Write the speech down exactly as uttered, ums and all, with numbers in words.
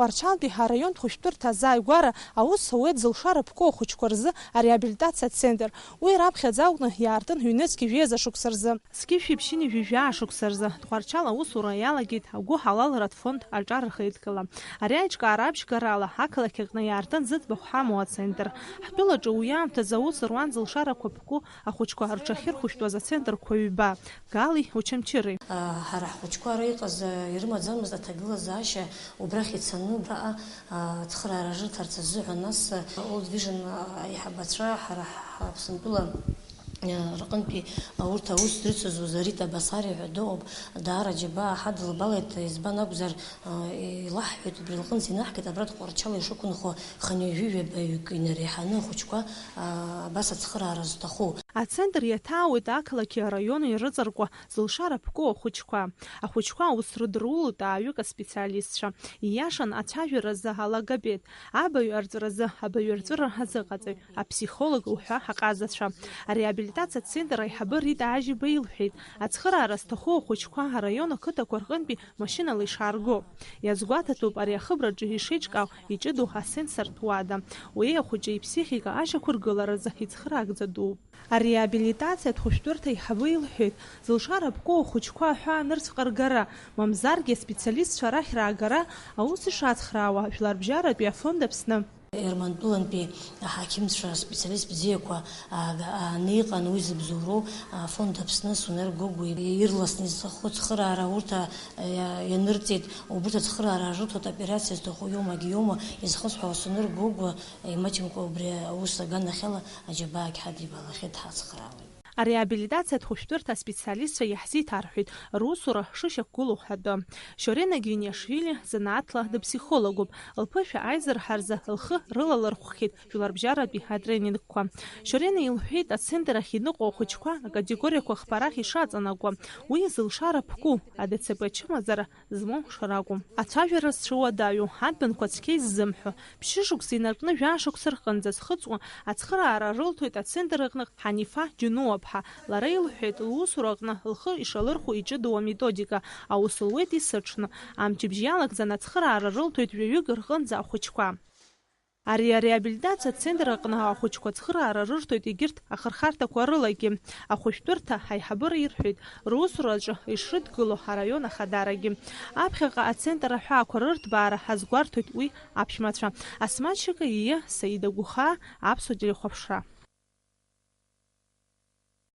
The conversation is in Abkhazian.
Тҟәарчалтәи араионтә хәышәтәырҭа азааигәара аус ауеит зылшара ԥку ахәыҷқәа рзы ареабилитациа центр. Уи раԥхьаӡа акәны иаартын ҩнызқьи жәеиза шықәса рзы. Зқьи жәшәи ԥшьынҩажәи жәаа шықәса рзы Тҟәарчал аусура иалагеит агәыҳалалратә фонд аҿар рхеидкыла. Ари аиҿкаара абжьгарала ақалақь аҟны иаартын зыӡбахә ҳамоу ацентр. Ҳтәылаҿы уи аамҭазы аус руан зылшарақәа ԥку ахәыҷқәа рҽахьырхәышәтәуаз ацентрқәа ҩба, Гали Очамчыри. Ҳара ҳхәыҷқәа ара иҟаз ирымаӡамызт аҭагылазаашьа, убрахь ицаны убраҟа ацхыраара рырҭарц азыҳәан. Нас Old Vision аиҳабацәа ҳара ҳ-, Аԥсынтәыла рҟынтәи урҭ аус дрыцызуаз Рита Басариа ҳәа дыҟоуп, даара аџьабаа ҳадылбалеит, избан акәзар, илаҳҳәеит, убри лҟынӡа инаҳгеит, абра Тҟәарчал ишықәынхо хынҩажәи ҩабаҩык инареиҳаны ахәыҷқәа абас ацхыраара зҭаху. Ацентр иаҭаауеит ақалақьи араиони ирыҵаркуа зылшара ԥку ахәыҷқәа. Ахәыҷқәа аус рыдырулоит ааҩык аспециалистцәа. Ииашан ацәажәаразы алогопед, абаҩ арҵәразы абаҩрҵәыра азыҟаҵаҩ, аԥсихолог уҳәа аҟазацәа. Ареабилитациа центр аиҳабы Рита Ажьиба илҳәеит, ацхыраара зҭаху ахәыҷқәа араион ақыҭақәа рҟынтәи машьынала ишаарго. Иазгәаҭатәуп ари ахыбраҿы ишеиҿкаау иҷыдоу асенсортә уада. Уи ахәыҷы иԥсихика ашьақәыргыларазы ицхыраагӡа дууп. Ареабилитациатә хәышәтәырҭа аиҳабы илҳәеит, зылшара ԥку ахәыҷқәа аҳәаа анырцәҟа ргара, мамзаргьы аспециалистцәа арахь раагара аус ишацхраауа Жәларбжьаратәи афонд Аԥсны. Ермантәылантәи аҳақьымцәа специалист бзиақәа аанеиҟан уи зыбзоуроу афонд Аԥсны Сунер Гогәуа ирласны изхыху цхыраара урҭ ианырҵеит, убырҭ ацхыраара рырҭоит, операциа зҭаху иоумагьы иоума изхысҳәаауа Сунер Гогәуа. Имаҷымкәа убри аус аганахьала аџьабаагь ҳадибалахьеит, ҳацхраауеит. Ареабилитациатә хәышәтәырҭа аспециалистцәа иаҳзеиҭарҳәеит русура шышьақәгылоу ҳәатәы. Шьорена Гиниашвили занааҭла дыԥсихологуп, лԥышәа аизырҳа рзы лхы рылалырхәхьеит жәларбжьаратәи атренингқәа. Шьорена илҳәеит, ацентр ахь иныҟәо ахәыҷқәа акатегориақәа хԥарахь ишаҵанакуа, уи зылшара ԥку, АДЦП чымазара змоу шракәу. Ацәажәара зҽуадаҩу, адәынқәа цқьа иззымҳәо, ԥшьышықәса инаркны жәаа шықәса рҟынӡа зхыҵуа ацхыраара рылҭоит ацентр аҟны Ҳанифа Џьунуаԥҳа. Лара илҳәеит, лусура аҟны лхы ишалырхәо иҷыдоу аметодика аус луеит есыҽны. Амчыбжь иалагӡаны ацхыраара рылҭоит жәаҩык рҟынӡа ахәыҷқәа. Ари ареабилитациа центр аҟны ахәыҷқәа ацхыраара рырҭоит егьырҭ ахырхарҭақәа рылагьы. Ахәышәтәырҭа аиҳабыра ирҳәеит, русураҿы ишрыдгыло араион ахадарагьы. Аԥхьаҟа ацентр аҳәаақәа рырҭбаара азгәарҭоит уи аԥшәмацәа. Асмаҭ Шьакаиа, Саида Гәыхаа, Аԥсуа телехәаԥшра.